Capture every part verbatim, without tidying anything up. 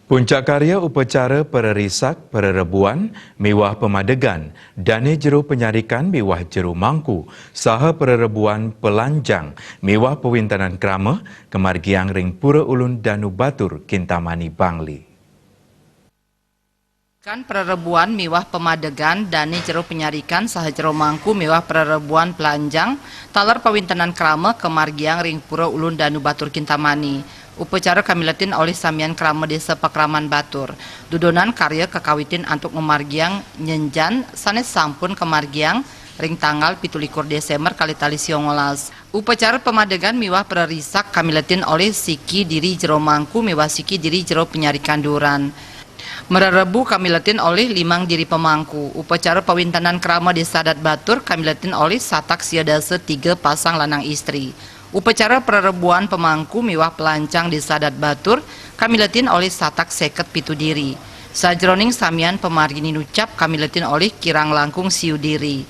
Puncak karya upacara pararisak, pararebuan miwah pamadegan, dane jero panyarikan miwah jero mangku, saha pararebuan pelanjang miwah pawintenan krama kamargiang ring Pura Ulun Danu Batur, Kintamani, Bangli. Kan pararebuan miwah pamadegan, dane jero panyarikan saha jero mangku miwah pararebuan pelanjang, taler pawintenan krama kamargiang ring Pura Ulun Danu Batur, Kintamani. Upacara kamiletin olih samian krama Desa Pakraman Batur. Dudonan karya kakawitin antuk ngamargiang nyenjan sane sampun kamargiang ring tanggal pitu likur Desember kalih tali sia ngolas. Upacara pamadegan miwah pararisak kamiletin olih siki diri jero mangku miwah siki diri jero panyarikan duran. Mararebu kamiletin olih limang diri pamangku. Upacara pawintenan krama Desa Adat Batur kamiletin olih satak sia dasa tiga pasang lanang istri. Upacara pararebuan pamangku miwah pelancang Desa Adat Batur kamiletin olih satak seket pitu diri. Sajroning samian pamargi ninucap kamiletin olih kirang langkung siu diri.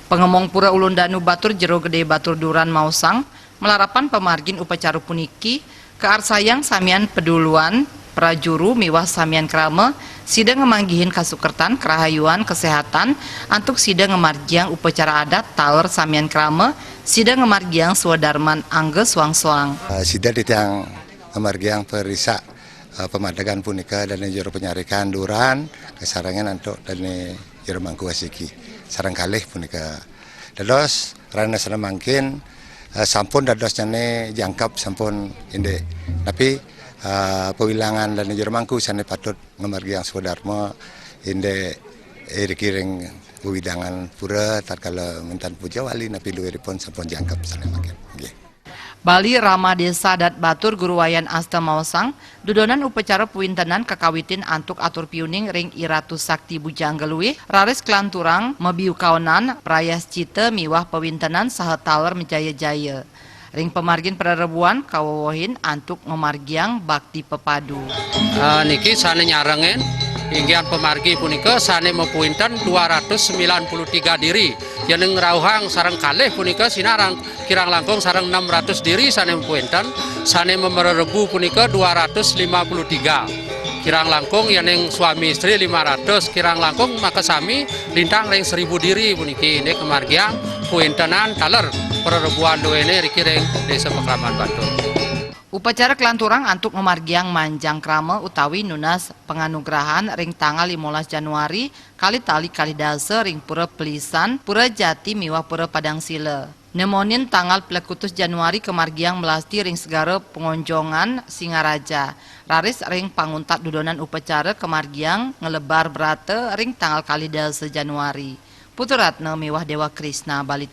Pangemong Pura Ulun Danu Batur Jero Gede Batur Duran maosang, malarapan pamargin upacara puniki, kaarsayang samian paduluan, prajuru miwah samian krama, sida ngamanggihin kasukertan, karahayuan, kasehatan, antuk sida ngamargiang upacara adat taler samian krama, sida ngamargiang swadarman angga soang-soang. Eh, sida titiang ngamargiang parisa, eh, pamadegan punika dane jero panyarikan duran, kasarengin antuk dane jero mangku asiki. Sareng kalih punika. Dados, rahina sane mangkin, eh, sampun dadosnyane jangkep sampun indik. Tapi, eh, pawilangan dane jero mangku sane patut ngamargiang swadarma indik iriki ring wewidangan pura tatkala mintan puja wali napi luiripun sampun jangkep sane mangkin. Nggih. Bali Rama Desa Adat Batur Guru Wayan Asta maosang, dudonan upacara pawintenan kakawitin antuk atur piuning ring I Ratu Sakti Bujangga Luih, raris kalanturang mabiukaonan, prayascita miwah pawintenan saha taler majaya-jaya. Ring pamargin pararebuan kawewehin antuk ngamargiang bakti pepadu. Eh, niki sane nyarengin inggihan pamargi punika sane mapawinten dua ratus sembilan puluh tiga diri. Yening ngrauhang sareng kalih punika sinareng kirang langkung sareng enam ratus diri sane mapawinten, sane mararebu punika dua ratus lima puluh tiga. Kirang langkung yening swami istri lima ratus, kirang langkung makasami lintang ring seribu diri puniki indik kamargiang pawintenan taler pararebuan duene riki ring Desa Pakraman Batur. Upacara kalanturang antuk ngamargiang manjang krama utawi nunas panganugrahan ring tanggal limolas Januari, kalih tali kalih dasa ring Pura Pelisan, Pura Jati miwah Pura Padang Sila. Nemonin tanggal plekutus Januari kamargiang melasti ring Segara Pengonjongan Singaraja. Raris ring panguntat dudonan upacara kamargiang ngelebar brata ring tanggal kalih dasa Januari. Putu Ratna miwah Dewa Krisna, Bali.